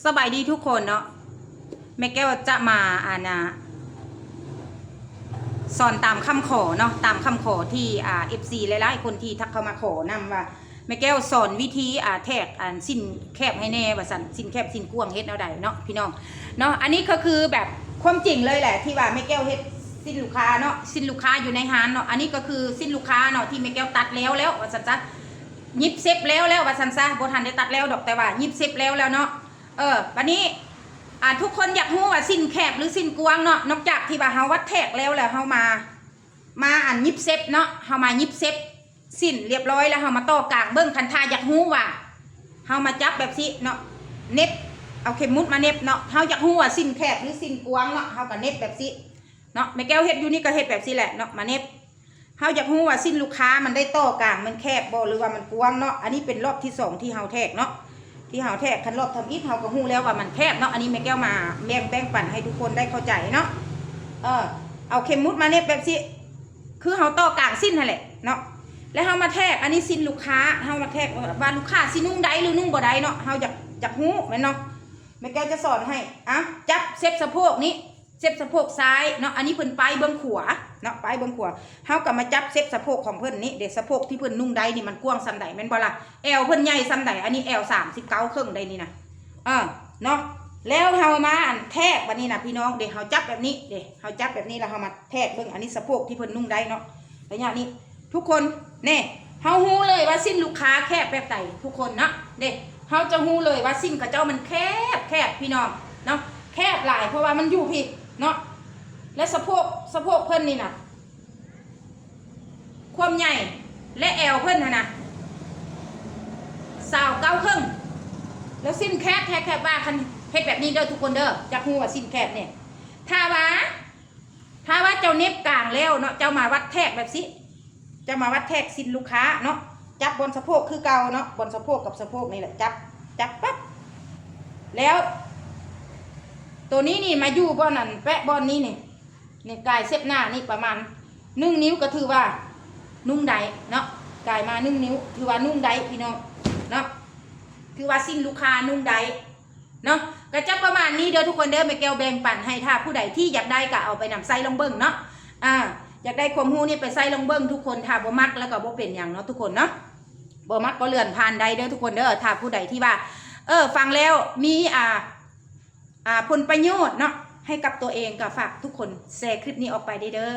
ສະບາຍດີທຸກຄົນເນາະ ແມ່ແກ້ວຈະມາ ອັນນ່າ ສອນຕາມຄຳຂໍເນາະ ຕາມຄຳຂໍທີ່ ອ່າ ເອັຟຊີ ຫຼາຍໆຄົນທີ່ທັກເຂົ້າມາຂໍນຳວ່າ ແມ່ແກ້ວສອນວິທີ ອ່າ ແທກ ອັນ ສິ້ນແຄບໃຫ້ແດ່ວ່າຊັ້ນ ສິ້ນແຄບ ສິ້ນກວ້າງເຮັດແນວໃດເນາະ ພີ່ນ້ອງເນາະ. ອັນນີ້ກໍຄືແບບຄວາມຈິງເລີຍແຫຼະ ທີ່ວ່າແມ່ແກ້ວເຮັດສິ້ນລູກຄ້າເນາະ ສິ້ນລູກຄ້າຢູ່ໃນຮ້ານເນາະ. ອັນນີ້ກໍຄືສິ້ນລູກຄ້າເນາະ ທີ່ແມ່ແກ້ວຕັດແລ້ວແລ້ວວ່າຊັ້ນຊະ ຫຍິບເຊັບແລ້ວແລ້ວວ່າຊັ້ນຊະ ບໍ່ທັນໄດ້ຕັດແລ້ວດອກ ແຕ່ວ່າຫຍິບເຊັບແລ້ວແລ້ວເນາະ. ເອີ ບາດນີ້ ອ່າ ທຸກຄົນຢາກຮູ້ວ່າສິ້ນແຄບ ຫຼື ສິ້ນກວ້າງເນາະ ນອກຈາກທີ່ວ່າເຮົາວັດແທກແລ້ວ ແລ້ວເຮົາມາ ມາ ອັນ ຫຍິບເຊັບເນາະ ເຮົາມາຫຍິບເຊັບສິ້ນລຽບຮ້ອຍ ແລ້ວເຮົາມາຕໍ່ກາງເບິ່ງ. ຄັນຖ້າຢາກຮູ້ວ່າ ເຮົາມາຈັບແບບຊີ້ເນາະ ເໜັບ ເອົາເຂັມໝຸດມາເໜັບເນາະ ເຮົາຢາກຮູ້ວ່າສິ້ນແຄບ ຫຼື ສິ້ນກວ້າງເນາະ ເຮົາກໍເໜັບແບບຊີ້ເນາະ. ແມ່ແກ້ວເຮັດຢູ່ນີ້ກໍເຮັດແບບຊີ້ແຫຼະເນາະ ມາເໜັບ ເຮົາຢາກຮູ້ວ່າສິ້ນລູກຄ້າມັນໄດ້ຕໍ່ກາງ ມັນແຄບບໍ່ ຫຼືວ່າມັນກວ້າງເນາະ. ອັນນີ້ເປັນລອບທີສອງທີ່ເຮົາແທກເນາະ ທີ່ເຮົາແທກ. ຄັນລອບທຳອິດເຮົາກໍຮູ້ແລ້ວວ່າມັນແຄບເນາະ. ອັນນີ້ແມ່ແກ້ວມາແບ່ງ ແບ່ງປັນໃຫ້ທຸກຄົນໄດ້ເຂົ້າໃຈເນາະ. ເອີ ເອົາເຂັມໝຸດມາເໜັບແບບຊີ້ ຄືເຮົາຕໍ່ກາງສິ້ນຫັ້ນແຫຼະເນາະ ແລ້ວເຮົາມາແທກ. ອັນນີ້ສິ້ນລູກຄ້າ ເຮົາມາແທກວ່າລູກຄ້າຊິນຸ່ງໄດ້ ຫຼື ນຸ່ງບໍ່ໄດ້ເນາະ ເຮົາຢາກ ຢາກຮູ້ແມ່ນເນາະ. ແມ່ແກ້ວຈະສອນໃຫ້ ອ່ະ ຈັບເຊັບສະໂພກນີ້ ເຊັບສະໂພກຊ້າຍເນາະ ອັນນີ້ເພິ່ນປ້າຍເບື້ອງຂວາເນາະ ປ້າຍເບື້ອງຂວາ. ເຮົາກໍມາຈັບເຊັບສະໂພກຂອງເພິ່ນນີ້ເດ້ ສະໂພກທີ່ເພິ່ນນຸ່ງໄດ້ນີ້ມັນກວ້າງສ່ຳໃດແມ່ນບໍ່ລະ ແອວເພິ່ນໃຫຍ່ສ່ຳໃດ. ອັນນີ້ແອວສາມສິບເກົ້າເຄິ່ງໄດ໋ນີ້ນະ ເອີ ເນາະ. ແລ້ວເຮົາມາ ອັນ ແທກບາດນີ້ນະ ພີ່ນ້ອງເດ້ ເຮົາຈັບແບບນີ້ເດ້ ເຮົາຈັບແບບນີ້ ແລ້ວເຮົາມາແທກເບິ່ງ ອັນນີ້ສະໂພກທີ່ເພິ່ນນຸ່ງໄດ້ເນາະ ໄລຍະນີ້ ທຸກຄົນ ແນ່ ເຮົາຮູ້ເລີຍວ່າສິ້ນລູກຄ້າແຄບແບບໃດ ທຸກຄົນເນາະ ເດ້ ເຮົາຈະຮູ້ເລີຍວ່າສິ້ນເຂົາເຈົ້າມັນແຄບ ແຄບ ພີ່ນ້ອງເນາະ ແຄບຫຼາຍ ເພາະວ່າມັນຢູ່ພີ້ເນາະ. ແລະ ສະໂພກ ສະໂພກເພິ່ນນີ້ນະ ຄວາມໃຫຍ່ ແລະ ແອວເພິ່ນຫັ້ນນະ ຊາວເກົ້າເຄິ່ງ ແລ້ວສິ້ນແຄບແທ້ ແຄບວ່າ ຄັນເຮັດແບບນີ້ເດີທຸກຄົນເດີ ຢາກຮູ້ວ່າສິ້ນແຄບນີ້ ຖ້າວ່າ ຖ້າວ່າເຈົ້າເໜັບກາງແລ້ວເນາະ ເຈົ້າມາວັດແທກແບບຊີ້ ເຈົ້າມາວັດແທກສິ້ນລູກຄ້າເນາະ ຈັບບ່ອນສະໂພກຄືເກົ່າເນາະ ບ່ອນສະໂພກກັບສະໂພກນີ້ແຫຼະ ຈັບ ຈັບປັບ ແລ້ວໂຕນີ້ນີ້ມາຢູ່ບ່ອນ ອັນ ແປະບ່ອນນີ້ນີ້ ນີ້ກາຍເຊັບໜ້ານີ້ປະມານໜຶ່ງນິ້ວ ກໍຖືວ່ານຸ່ງໄດ້ເນາະ ກາຍມາໜຶ່ງນິ້ວ ຖືວ່ານຸ່ງໄດ້ ພີ່ນ້ອງເນາະ ຖືວ່າສິ້ນລູກຄ້ານຸ່ງໄດ້ ເນາະ. ກໍຈະປະມານນີ້ເດີທຸກຄົນເດີ ແມ່ແກ້ວແບ່ງປັນໃຫ້ ຖ້າຜູ້ໃດທີ່ຢາກໄດ້ກໍເອົາໄປນຳໃຊ້ລອງເບິ່ງເນາະ ອາ ຢາກໄດ້ຄວາມຮູ້ນີ້ໄປໃຊ້ລອງເບິ່ງທຸກຄົນ ຖ້າບໍ່ມັກແລ້ວກໍບໍ່ເປັນຫຍັງເນາະທຸກຄົນເນາະ ບໍ່ມັກກໍເລື່ອນຜ່ານໄດ້ເດີທຸກຄົນເດີ. ຖ້າຜູ້ໃດທີ່ວ່າ ເອີ ຟັງແລ້ວມີ ອ່າ ອ່າ ຜົນປະໂຫຍດເນາະ ໃຫ້ກັບຕົວເອງ ກໍຝາກທຸກຄົນແຊຄລິບນີ້ອອກໄປເດີ.